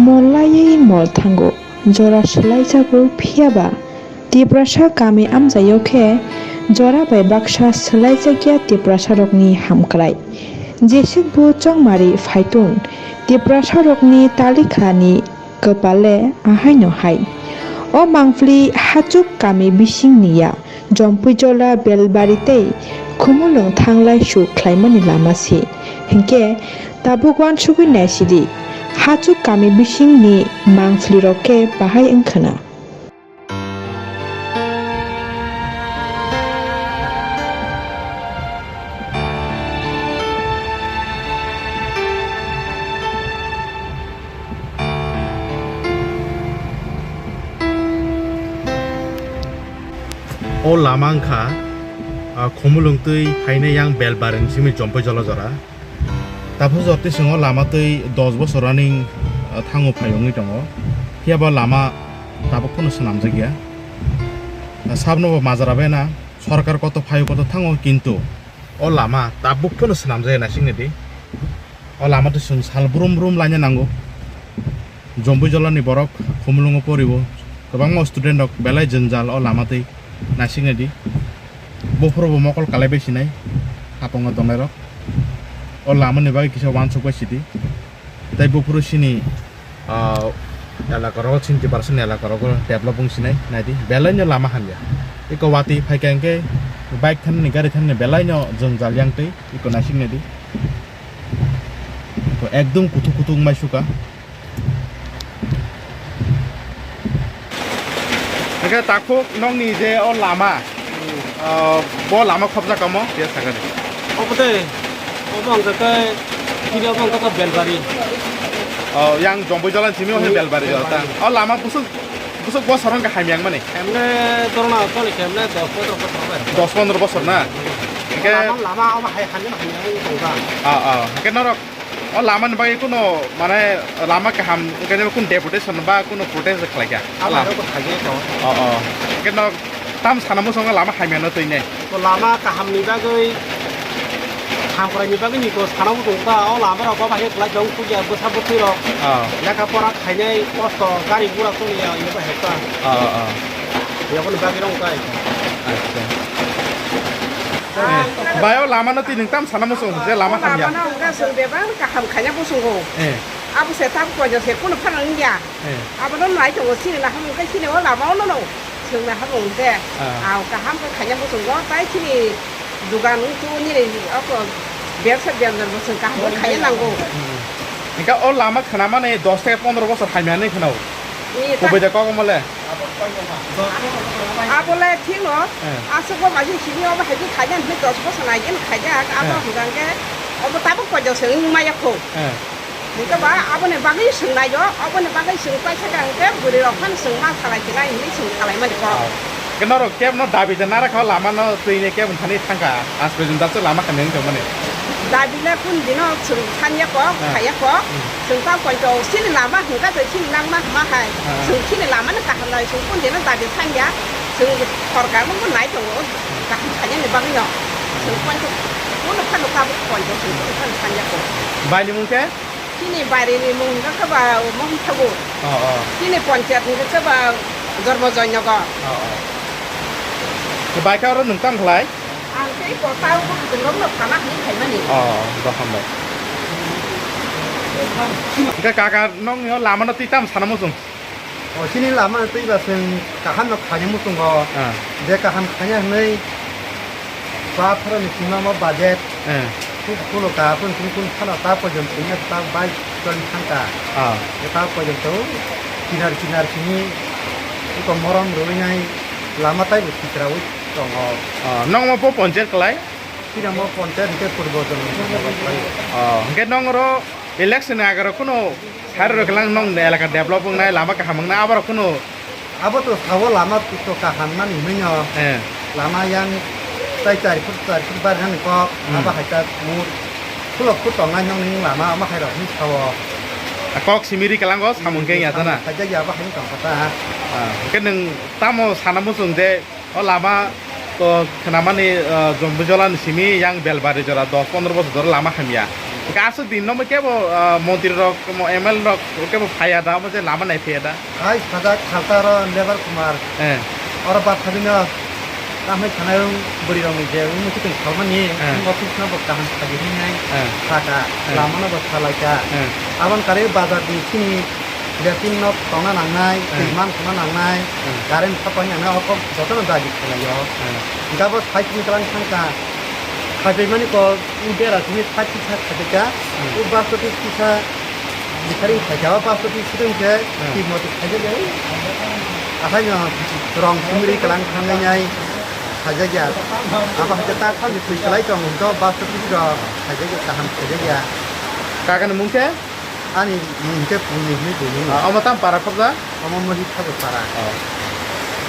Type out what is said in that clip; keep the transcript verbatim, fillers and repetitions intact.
Mol laiwi mol thango, jora swlaijago, phiyaba Tiprasa kami amchaio khe jora bai baksa swlaijakya Tiprasarokni hamkrai. Jeswkbo chongmari phaitun Tiprasarokni talikhani kwpale ahaino hai. O mangpili hachuk kami bisingni ya, Jompuijola, Belbari tei Khumulwng thanglai su khlaimani lama se. Hinkhe tabuk uansugwi naisidi, hachuk kami bisingni mangpilirok khe bahai wngkhwna. O lama wngkha, ah, Khumulwng twi phainai yang Belbari ni simi Jompuijola jora. Tabuk jotoni swngo lama twi dos bosor running, ah, thango phai wngwi tongo. Phiyaba lama tabuk phano swnamjakya. Ah, sabno bo majra bai na sorkar koto phaio koto thango, kintu o lama tabuk phano swnamjakya, naisingni di. O lama twi chwng sal brum brum laina nango. Jompuijola ni borok Khumulwngo poribo, kwbangma student rok belai jwngjal o lama twi. Naisingni di, buphuru bo mokol kalaibai sinai, hapungo tongnai rok. O lama ni bagwi kisa uansuk bai sidi. Tei buphuru sini, ah, elaka rogo, sini Tiprasa ni elaka rogo develop wng sinai, naidi, belai no lama hamya. Eko watwi phaikha hinkhe bike thanani, gari thanani belai no jwngjal yang twi, eko naisingni di. Eko ekdum kuthuk kuthuk wngmai sukha. Hingke takhuk nokni je o lama, ah, bo lama khopjak omo, je sakani. Obo tei, obo hingke tei, kini obo hingke tei Belbari. Oh, yang Jompuijola ni simi o Belbari jora ta. Belbari. O lama busuk, busuk bosor wngkha hamya wngmani. Emne dorona toni khe emne dos pondro bosor bai. Dos pondro bosor na? Hingke lama, lama omo hai hamya hamya wngkha. Ah, ah. Hingke norok O lama ni bagwi kuno, mane, lama kaham wngkhe kunu deputation ba kuno protest khlai kha? Abo lama rok bo khaijak tongo. Oh, oh. Hwnkhe no tam sana muchungo lama hamya no twi nai? To lama kaham ni bagwi, hamkrai ni bagwi ni to sana muchung ta, o lama rok bo bahai khlai jong puja bwsa bwtwi rok. Oh. Lekha pora khainai kosto, gari gura tongya, ino bahai ta. Oh, oh. Yaboni bagwi rong kai. Acha. Bai, o lama no twi nwng tam sana muchung, je lama hamya. Lama no wngkha chwng bebak kaham khaina muchungo. Eh. Abo se tam koijo se kunu phano wngya. Eh. Abono nai tongo, chini na hamung khe chini o lama o no no. Chwng na hamung khe. Ah. Ang kaham khe khaina muchungo, tai chini dugan wng tu nini oko bersa berjar bo chwng kaham khe khaina nango. Hmm. Hingke o lama khwnamani dos theke pondro bosor hamya hinwi khwnao. Ni ta- Kubui de kok omo le? Abo le thik no, eh, aswk bo bai simi obo hai khe khaijak, hwnwi dos bosor nai gini khaijak, abo, eh, hwnkha hwnkhe obo tabuk poito se wng maya kho. Eh. Hwnkhe ba aboni bagwi swng nai o, oboni bagwi swng paisa khe hwnkhe bwrwi rok phano swng ma salai khe nai hinwi swng salai mani kok. Oh. Khe norok kebo no dabi de nara kha lama no twi ni kebo thani thang kha, as pejun daso lama kha neng tong mani. Dabi le kun dino swng thang ya kok, ah, kha ya kok. Hmm. Chwng ta poito chini lama hwnkha tei chini nangma hwnma hai. Ah. Chwng chini lama no kaham nai, chwng kun dino dabi thang ya. Chwng sorkar no bo nai tongo, kaham khainani bagwi no. Chwng poito kuno phano tabuk poito chwng kuno phano thang ya kok. Bai ni mung khe? Chini bari ni mung hwnkha khe ba Mohon Thakur. Oh, oh. Chini ponchayat hwnkha khe ba Jormo Joynagar. Oh, oh. Bai khe oro nwng tamo khlai? Ang tei kota o bwswk rok no sana hinwi phaimani. Oh, doham bai. Hingke kaka nokni o lama no twi tamo sana muchung? O chini lama no twi ba chwng kaham no khaina muchungo. Ah. Je kaham khaina hinwi ba pharo ni sima ma budget. Eh. Ku-, kulo ka kun kun kun phano ta pojon twi ta bai ton thangka. Ah. Ta pojon to kinar kinar simi ko morom rwinai lama tai bo kitrawi tongo. Ah, nokmo po ponchayat khlai? Chini mo ponchayat hwnkhe purbo jono. Oh, hwnkhe nong oro election ni agaro kuno sari rok lang nong elaka develop wngnai, lama kaham wngnai, aborok kuno? Abo to sao lama to kaham mani hwnwi no. Eh. Lama yang tai char foot, char foot bar hani kok, hmm, abo hai ta mur. Khulok khut tongnai nong ning lama ama hai rok hwnwi sao. A kok simi ri kalango samung khe ya ta na? Khaijak ya abo hai tong kha ta. Ah, hwnkhe nwng tamo sana muchung je O lama to khnamani, ah, Jompuijola ni simi yang Belbari jora dos pondro bosor jora lama hamya. Kasu din no kebo, ah, montri rok, mo M L A rok kebo phaiya da, mo je lama nai phaiya da. Hai sajak khalta ro Lebar Kumar. Eh. Oro ba sabino tamai thanai rong bwrwi rok ni je wng muchung khalmani, eh, office no bo kaham sajagwi nai, eh, saka, eh, lama no bo salaika. Eh. Aboni kari bazar ni sini Latrine nok tongna nangnai, hmm, twi man tongna nangnai, hmm, current thapani nangnai, o kok jotono dabi khlaio. Hmm. Hingke abo side ni kwlang thangkha. Khaipaimani kok bera simi side kisa khaipaikha. Hmm. O bus stop kisa bisaring khaikha, o bus stop sitwng khe, hmm, twi moto khaijak ya. Ahaino rong sumri kwlang thanglainai khaijak ya. Abo hai khe ta thangwi twi kwlai tong, hwnkhe o bus stop rok khaijak ya, kaham khaijak ya. Kakani mung khe? Ani mung khe Purni hinwi buino. Ah, omo tamo para khobjak? Omo Mohit Thakur para. Oh.